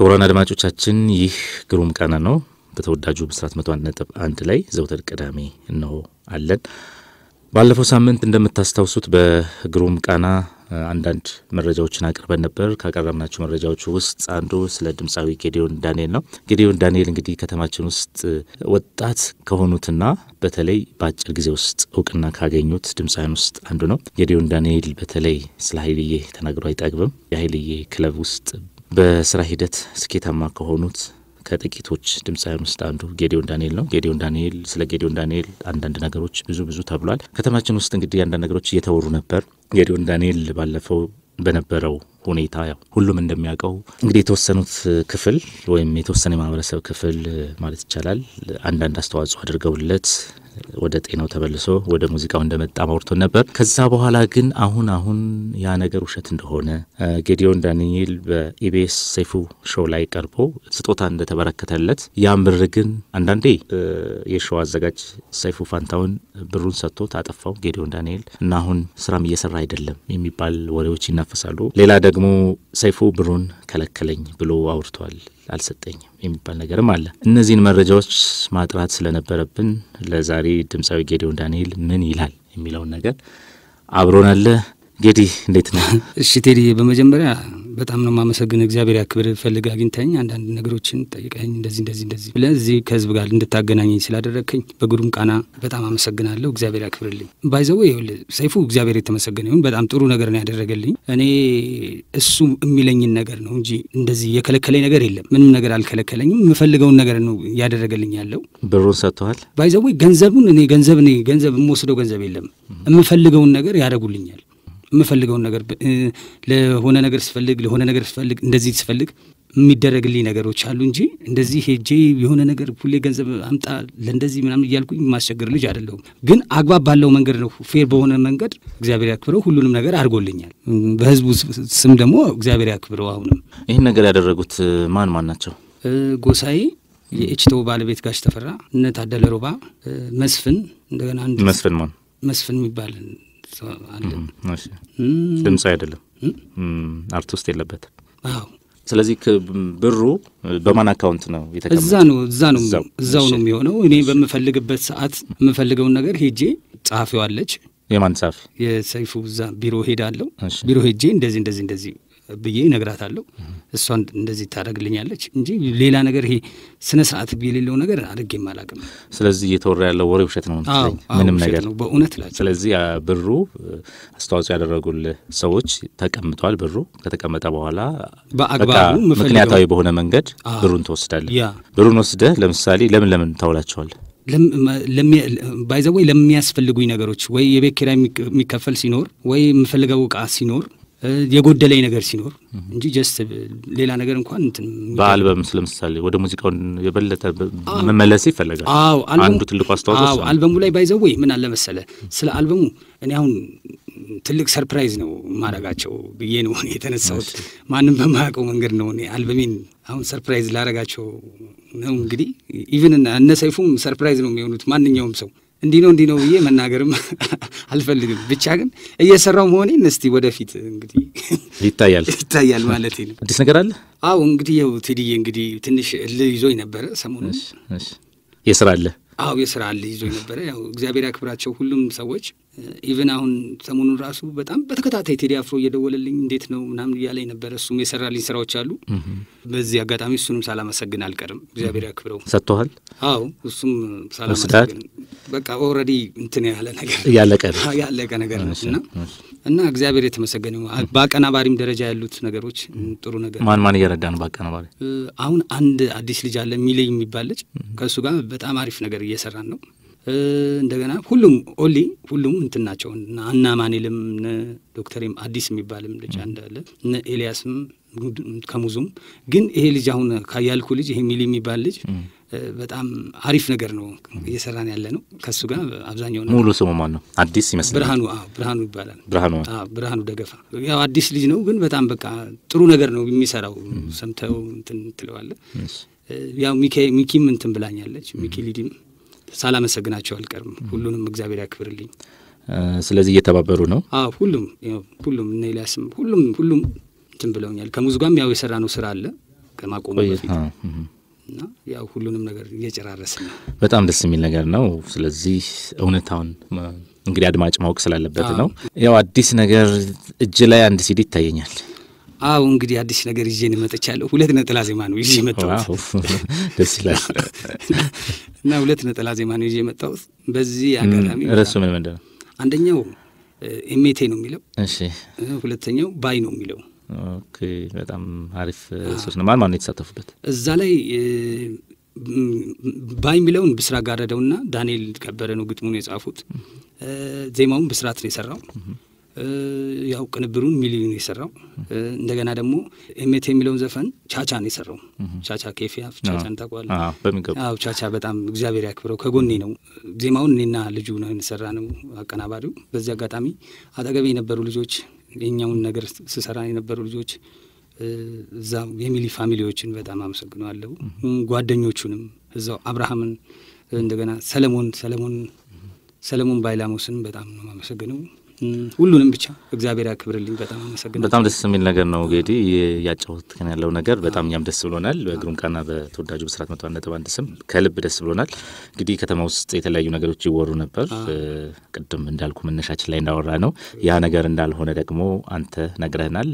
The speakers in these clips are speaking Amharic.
ክቡራን አድማጮቻችን ይህ ግሩም ቃና ነው። በተወዳጁ ብስራት 101.1 ላይ ዘውትር ቅዳሜ እነሆ አለን። ባለፈው ሳምንት እንደምታስታውሱት በግሩም ቃና አንዳንድ መረጃዎችን አቅርበን ነበር። ካቀረብናቸው መረጃዎች ውስጥ አንዱ ስለ ድምፃዊ ጌዲዮን ዳንኤል ነው። ጌዲዮን ዳንኤል እንግዲህ ከተማችን ውስጥ ወጣት ከሆኑትና በተለይ በአጭር ጊዜ ውስጥ እውቅና ካገኙት ድምፃውያን ውስጥ አንዱ ነው። ጌዲዮን ዳንኤል በተለይ ስለ ሀይልዬ ተናግሮ አይጠግብም። የሀይልዬ ክለብ ውስጥ በስራ ሂደት ስኬታማ ከሆኑት ከጥቂቶች ድምፃውያን ውስጥ አንዱ ጌዲዮን ዳንኤል ነው። ጌዲዮን ዳንኤል ስለ ጌዲዮን ዳንኤል አንዳንድ ነገሮች ብዙ ብዙ ተብሏል። ከተማችን ውስጥ እንግዲህ አንዳንድ ነገሮች እየተወሩ ነበር። ጌዲዮን ዳንኤል ባለፈው በነበረው ሁኔታ ያው ሁሉም እንደሚያውቀው እንግዲህ የተወሰኑት ክፍል ወይም የተወሰነ የማህበረሰብ ክፍል ማለት ይቻላል አንዳንድ አስተዋጽኦ አድርገውለት ወደ ጤናው ተመልሶ ወደ ሙዚቃው እንደመጣ ማውርቶ ነበር። ከዛ በኋላ ግን አሁን አሁን ያ ነገር ውሸት እንደሆነ ጌዲዮን ዳንኤል በኢቢኤስ ሰይፉ ሾው ላይ ቀርቦ ስጦታ እንደተበረከተለት ያን ብር ግን አንዳንዴ የሾው አዘጋጅ ሰይፉ ፋንታውን ብሩን ሰጥቶት አጠፋው ጌዲዮን ዳንኤል እና አሁን ስራም እየሰራ አይደለም የሚባል ወሬዎች ይናፈሳሉ። ሌላ ደግሞ ሰይፉ ብሩን ከለከለኝ ብሎ አውርቷል፣ አልሰጠኝም የሚባል ነገርም አለ። እነዚህን መረጃዎች ማጥራት ስለነበረብን ለዛሬ ድምፃዊ ጌዲዮን ዳንኤል ምን ይላል የሚለውን ነገር አብሮን አለ። ጌዲ እንዴት ነህ? እሺ ቴዲ፣ በመጀመሪያ በጣም ነው የማመሰግን። እግዚአብሔር ያክብር። ፈልግ አግኝተኝ አንዳንድ ነገሮችን ጠይቀኝ እንደዚህ እንደዚህ እንደዚህ ብለህ እዚህ ከህዝብ ጋር እንድታገናኘኝ ስላደረግከኝ በግሩም ቃና በጣም አመሰግናለሁ። እግዚአብሔር ያክብርልኝ። By the way ይኸውልህ ሰይፉ እግዚአብሔር የተመሰገነ ይሁን በጣም ጥሩ ነገር ነው ያደረገልኝ። እኔ እሱ የሚለኝን ነገር ነው እንጂ እንደዚህ የከለከለኝ ነገር የለም። ምንም ነገር አልከለከለኝም። የምፈልገውን ነገር ነው እያደረገልኝ ያለው። ብሩን ሰጥተዋል። By the way ገንዘቡን እኔ ገንዘብ የምወስደው ገንዘብ የለም። የምፈልገውን ነገር ያደርጉልኛል። የምፈልገውን ነገር ለሆነ ነገር ስፈልግ እንደዚህ ስፈልግ የሚደረግልኝ ነገሮች አሉ እንጂ እንደዚህ ሄጄ የሆነ ነገር ሁሌ ገንዘብ አምጣ ለእንደዚህ ምናምን እያልኩኝ የማስቸግር ልጅ አይደለሁም። ግን አግባብ ባለው መንገድ ነው፣ fair በሆነ መንገድ እግዚአብሔር ያክብረው ሁሉንም ነገር አድርጎልኛል። በህዝቡ ስም ደግሞ እግዚአብሔር ያክብረው። አሁንም ይህን ነገር ያደረጉት ማን ማን ናቸው? ጎሳዬ፣ የኤችቶ ባለቤት ጋሽ ተፈራ፣ እነ ታደለ ሮባ፣ መስፍን፣ እንደገና አንድ መስፍን ማን? መስፍን የሚባል ሰው አለ። እሺ፣ ድምፃዊ አይደለም፣ አርቲስት የለበትም። አዎ። ስለዚህ ብሩ በማን account ነው የተቀመጠው? እዛ ነው እዛው ነው የሚሆነው። እኔ በምፈልግበት ሰዓት የምፈልገውን ነገር ሄጄ ጸሐፊዋ አለች። የማን ጸሐፊ? የሰይፉ። እዛ ቢሮ ሄዳለሁ። ቢሮ ሄጄ እንደዚህ እንደዚህ እንደዚህ ብዬ እነግራታለሁ። እሷ እንደዚህ ታደርግልኛለች እንጂ ሌላ ነገር ይሄ ስነ ስርዓት የሌለው ነገር አድርጌም አላውቅም። ስለዚህ እየተወራ ያለው ወሬ ውሸት ነው። አዎ። ምንም ውሸት ነገር ነው በእውነት እላቸው። ስለዚህ ያ ብሩ አስተዋጽኦ ያደረጉልህ ሰዎች ተቀምጧል። ብሩ ከተቀመጠ በኋላ በአግባቡ በቃ የምፈልገው ምክንያታዊ በሆነ መንገድ ብሩን ትወስዳለህ። ብሩን ወስደህ ለምሳሌ ለምን ለምን ታውላቸዋለህ? By the way ለሚያስፈልጉኝ ነገሮች ወይ የቤት ኪራይ የሚከፈል ሲኖር ወይ የምፈልገው እቃ ሲኖር የጎደለኝ ነገር ሲኖር እንጂ just ሌላ ነገር እንኳን እንትን በአልበም ለምሳሌ ወደ ሙዚቃውን የበለጠ መመለስ ይፈለጋል። አዎ። አንዱ ትልቁ አስተዋጽኦ አዎ እሱ ነው። አልበሙ ላይ by the way ምን አለ መሰለ፣ ስለ አልበሙ እኔ አሁን ትልቅ surprise ነው ማረጋቸው ብዬ ነው እኔ የተነሳሁት። ማንም በማያውቀው መንገድ ነው እኔ አልበሜን አሁን surprise ላረጋቸው ነው። እንግዲህ even እነ ሰይፉም surprise ነው የሚሆኑት። ማንኛውም ሰው እንዲህ ነው እንዲህ ነው ብዬ መናገርም አልፈልግም። ብቻ ግን እየሰራው መሆኔን እስቲ ወደፊት እንግዲህ ይታያል። ይታያል ማለት ነው። አዲስ ነገር አለ? አዎ፣ እንግዲህ ያው ቴዲዬ እንግዲህ ትንሽ እልህ ይዞኝ ነበረ ሰሞኑን። እሺ። የስራ አለ? አዎ፣ የስራ እልህ ይዞኝ ነበረ። ያው እግዚአብሔር ያክብራቸው ሁሉም ሰዎች። Even አሁን ሰሞኑን ራሱ በጣም በተከታታይ ቴዲ አፍሮ እየደወለልኝ እንዴት ነው ምናምን እያለኝ ነበረ። እሱም የሰራልኝ ስራዎች አሉ። በዚህ አጋጣሚ እሱንም ሳላመሰግን አልቀርም። እግዚአብሔር ያክብረው። ሰጥቶሃል? አዎ፣ እሱም ሳላመሰግን በቃ already እንትን ያለ ነገር ያለቀ ነው። ያለቀ ነገር ነው እና እግዚአብሔር የተመሰገነ ይሁን። በአቀናባሪም ደረጃ ያሉት ነገሮች ጥሩ ነገር ማን ማን እየረዳ ነው በአቀናባሪ? አሁን አንድ አዲስ ልጅ አለ ሚሌ የሚባል ልጅ፣ ከእሱ ጋር በጣም አሪፍ ነገር እየሰራን ነው። እንደገና ሁሉም ኦሊ ሁሉም እንትን ናቸው። እነ አማኑኤልም እነ ዶክተርም አዲስ የሚባልም ልጅ አንድ አለ፣ እነ ኤልያስም ከሙዙም። ግን ይሄ ልጅ አሁን ካያልኩ ልጅ ይሄ ሚሊ የሚባል ልጅ በጣም አሪፍ ነገር ነው እየሰራን ያለ ነው ከእሱ ጋር አብዛኛው ሙሉ ስሙ ማን ነው? አዲስ ይመስላል። ብርሃኑ። አዎ፣ ብርሃኑ ይባላል። ብርሃኑ። አዎ፣ ብርሃኑ ደገፋ። ያው አዲስ ልጅ ነው ግን በጣም በቃ ጥሩ ነገር ነው የሚሰራው። ሰምተው እንትን ትለዋለህ። ያው ሚኪም እንትን ብላኛለች። ሚኪ ሊዲም ሳላመሰግናቸው አልቀርም። ሁሉንም እግዚአብሔር ያክብርልኝ። ስለዚህ እየተባበሩ ነው። አዎ፣ ሁሉም ሁሉም እነ ኤልያስም ሁሉም ሁሉም እንትን ብለውኛል። ከሙዝ ጋርም ያው የሰራ ነው ስራ አለ። ከማቆሙ በፊት እና ያው ሁሉንም ነገር እየጨራረስን ነው። በጣም ደስ የሚል ነገር ነው። ስለዚህ እውነታውን እንግዲህ አድማጭ ማወቅ ስላለበት ነው። ያው አዲስ ነገር እጅ ላይ አንድ ሲዲ ይታየኛል። አዎ፣ እንግዲህ አዲስ ነገር ይዤ መጥቻለሁ። 2 ነጠላ ዜማ ነው ይዤ የመጣሁት። ደስ ይላል። እና 2 ነጠላ ዜማ ነው ይዤ የመጣሁት። በዚህ አጋጣሚ ርዕሱ ምን ምንድን ነው? አንደኛው ኤሜቴ ነው የሚለው። እሺ። ሁለተኛው ባይ ነው የሚለው። Okay፣ በጣም አሪፍ ሶስት ነው። ማን ማን ነው የተሳተፉበት እዛ ላይ? ባይ የሚለውን ብስራት ጋረደውና ዳንኤል ከበደ ነው ግጥሙን የጻፉት። ዜማውን ብስራት ነው የሰራው። ያው ቅንብሩን ሚሊዮን የሰራው። እንደገና ደግሞ ኤሜቴ የሚለውን ዘፈን ቻቻ ነው የሰራው። ቻቻ ኬፊያፍ፣ ቻቻን ታውቀዋለህ? አዎ፣ ቻቻ በጣም እግዚአብሔር ያክብረው፣ ከጎኔ ነው። ዜማውን እኔና ልጁ ነው የሰራ ነው፣ አቀናባሪው። በዚህ አጋጣሚ አጠገቤ የነበሩ ልጆች፣ የኛውን ነገር ስሰራ የነበሩ ልጆች፣ እዛ የሚሊ family ዎችን በጣም አመሰግነዋለሁ። ጓደኞቹንም እዛው አብርሃምን፣ እንደገና ሰለሞን ባይላሞስን በጣም ነው የማመሰግነው። ሁሉንም ብቻ እግዚአብሔር ያክብርልኝ። በጣም አመሰግናለሁ። በጣም ደስ የሚል ነገር ነው ጌዲ፣ ያጫወትከን ያለው ነገር በጣም እኛም ደስ ብሎናል። በግሩም ቃና በተወዳጁ ብስራት 101.1 ስም ከልብ ደስ ብሎናል። እንግዲህ ከተማ ውስጥ የተለያዩ ነገሮች ይወሩ ነበር። ቅድም እንዳልኩ መነሻችን ላይ እንዳወራ ነው፣ ያ ነገር እንዳልሆነ ደግሞ አንተ ነግረህናል።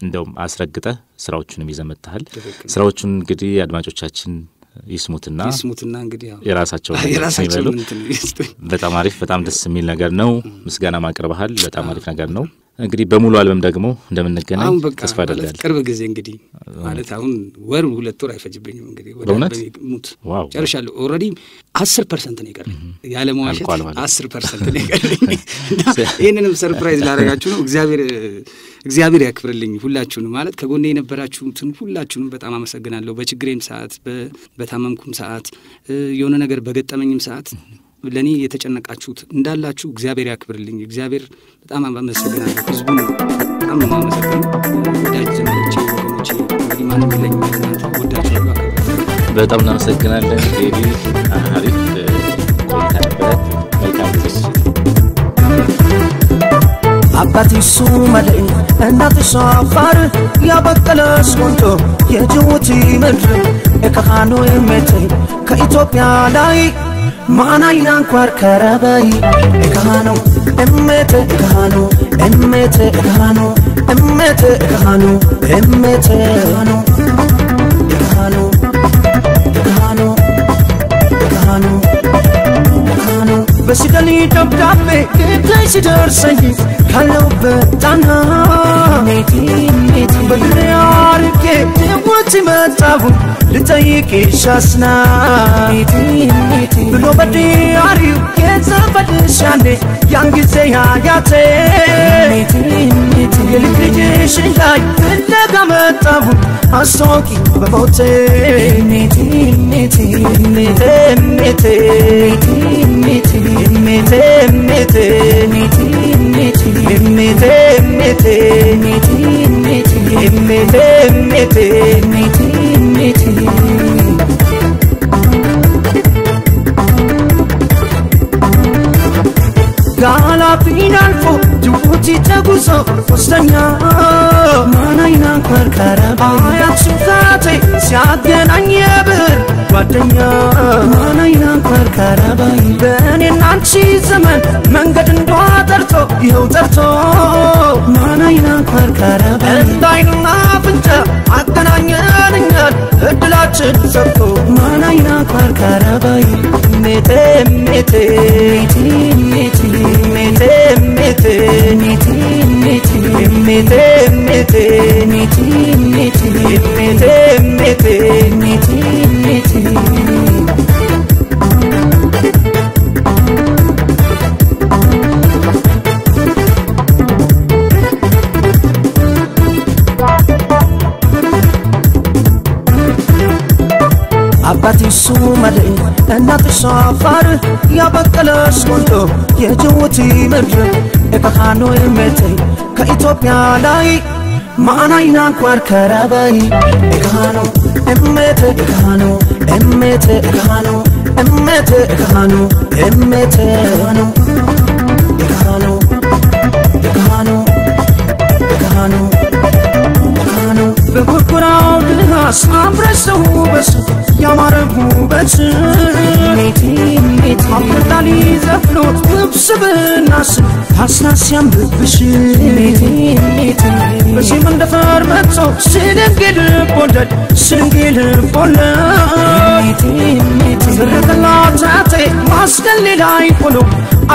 እንደውም አስረግጠህ ስራዎቹንም ይዘህ መጥተሃል። ስራዎቹን እንግዲህ አድማጮቻችን ይስሙትና ይስሙትና እንግዲህ የራሳቸውን የራሳቸውን። በጣም አሪፍ፣ በጣም ደስ የሚል ነገር ነው። ምስጋና ማቅርበሃል። በጣም አሪፍ ነገር ነው። እንግዲህ በሙሉ አልበም ደግሞ እንደምንገናኝ ተስፋ አደርጋለሁ። ቅርብ ጊዜ እንግዲህ፣ ማለት አሁን ወር 2 ወር አይፈጅብኝም። እንግዲህ ወደ ሙት ጨርሻለሁ። Already 10% ነው የቀረኝ፣ ያለ መዋሸት 10% ነው የቀረኝ። ይህንንም surprise ላደርጋችሁ ነው። እግዚአብሔር ያክብርልኝ ሁላችሁንም፣ ማለት ከጎኔ የነበራችሁትን ሁላችሁንም በጣም አመሰግናለሁ። በችግሬም ሰዓት፣ በታመምኩም ሰዓት፣ የሆነ ነገር በገጠመኝም ሰዓት ለእኔ የተጨነቃችሁት እንዳላችሁ እግዚአብሔር ያክብርልኝ። እግዚአብሔር በጣም አመሰግናለሁ። ህዝቡን በጣም ነው የማመሰግነው። ወዳጅ ዘመዶቼ፣ ወገኖቼ፣ እንግዲህ ማንም የለኝም እናንተ፣ ወዳችኋለሁ። በጣም እናመሰግናለን ጌዲ፣ አሪፍ ቆይታ ነበረ። መልካም ጊዜ። አባትሽ ሶማሌ እናትሽ አፋር፣ ያበቀለሽ ቆንጆ የጅቡቲ ምድር፣ የከኻኑ ኤሜቴ ከኢትዮጵያ ላይ ማናይና እንኳር ከረበይ ኤካኑ ኤሜቴ ኤካኑ ኤሜቴ ኤካኑ ኤሜቴ ኤካኑ ኤሜቴ ኤካኑ ኤካኑ ኤካኑ ኤካኑ ኤካኑ። በሲደሊ ደብዳቤ ግዳይ ሲደርሰኝ ካለሁበት ጣና በግሬ አርጌ ጅቡቲ መጣሁ ልጠይቅሽ አስና ብሎ በዲያሪው የጻፈልሽ ያኔ ያን ጊዜ አያቴ፣ የልጅ ልጅሽን ላይ ፍለጋ መጣሁ አስታውቂ በሞቴ። ሜቴ ሜቴ ሜቴ ሜቴ ሜቴ ሜቴ ሜቴ ሜቴ ሜቴ። ጋላፊን አልፎ ጅቡቲ ተጉዞ ሶስተኛ ማናይና ኮርከረባ አያት ሱካቴ ሲያገናኝ የብር ጓደኛ ማናይና ኮርከረባ፣ በእኔና አንቺ ዘመን መንገድ እንዷ ጠርቶ ይኸው ጠርቶ ማናይና ኮርከረባ፣ እንደ አይንና አፍንጫ አገናኘን እኛን እድላችን ሰጥቶ ማናይና ኮርከረባ። ሜቴ ሜቴ ሜቴ ሜቴ ሜቴ ሜቴ ሜቴ ሜቴ ሜቴ ሜቴ ሜቴ። አባትሽ ሶማሌ እናትሽ አፋር፣ ያበቀለሽ ቆንጆ የጅቡቲ ምድር፣ የከኻኑ ኤሜቴ ከኢትዮጵያ ላይ ማናይና እንኳር ከረበይ ኤካኑ ኤሜቴ ኤካኑ ኤሜቴ ኤካኑ ኤሜቴ ኤካኑ ኤሜቴ ኤካኑ ኤካኑ ኤካኑ ኤካኑ ኤካኑ። በጎርጎራው ድሃስ ያማረ ውበት አፍላሊ ዘፍኖት ውብስብናስ ታስና ሲያምርብሽ በዚህ መንደፈር መጥቶ ስንጌል ልቦለድ ስንጌል ልቦለድ ትርቅላታቴ ማስገሌ ላይ ሆኖ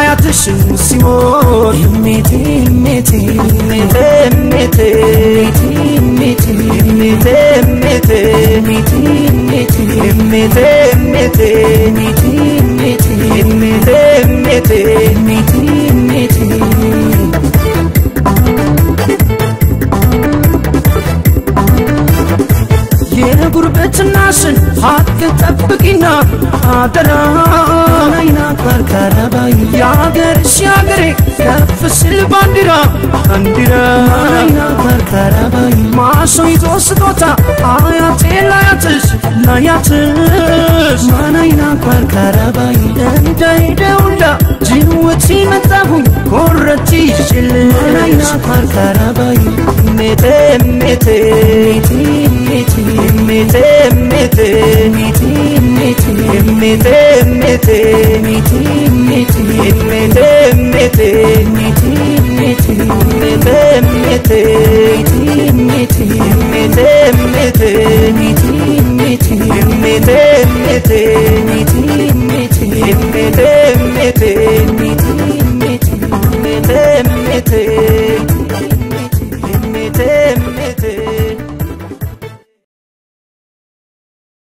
አያትሽን ሲሞት ሜቴ ሜቴ ሜቴ ሜቴ ሜቴ ሜቴ ሜቴ ሜቴ ሜቴ ሜቴ ሜቴ ሜቴ ሜቴ። የጉርብትናሽን ሀቅ ጠብቂና አደራ የአገርሽ የአገሬ ከፍ ሲል ባንዲራ ባንዲራ ማሶ ይዞ ስጦታ አያቴ ላያትሽ ላያትሽ እንዳይደውላ ጅወት መጣሁኝ ኮረቲ ይዤልሽ ሜቴ ሜቴ ሜቴ ሜቴ ሜቴ ሜቴ ሜቴ ሜቴ ሜቴ ሜቴ ሜቴ ሜቴ ሜቴ ሜቴ ሜቴ ሜቴ ሜቴ።